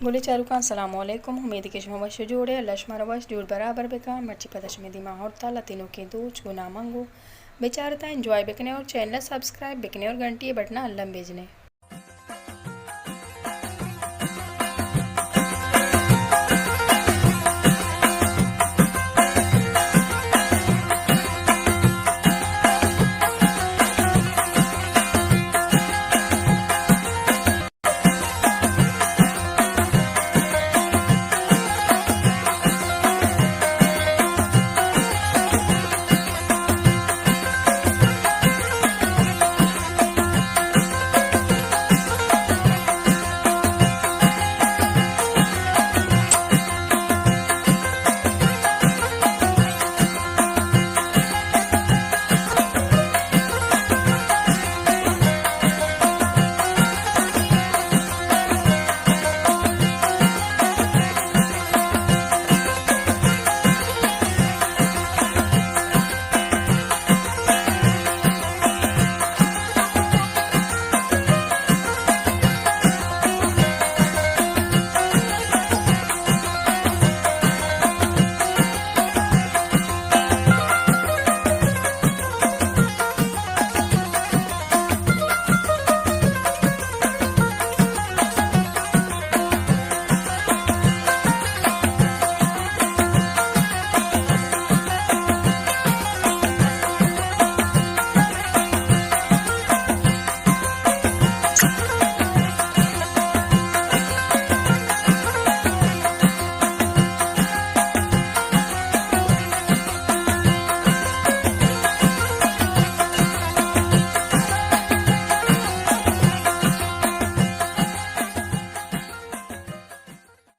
گلیں چاروکاں، السلام علیکم۔ امید کہ شما وش و جوڑ ئے، اللہ شمارا وش جوڑ برابر بکن۔ مرچی پدا شمے دیما ہورتا لہتیں نوکیں دوچ گوں ناماں گوں بچارتا، انجوائے بکنے اور چینل سبسکرائب بکنے اور گھنٹی بٹنا الم بجنے۔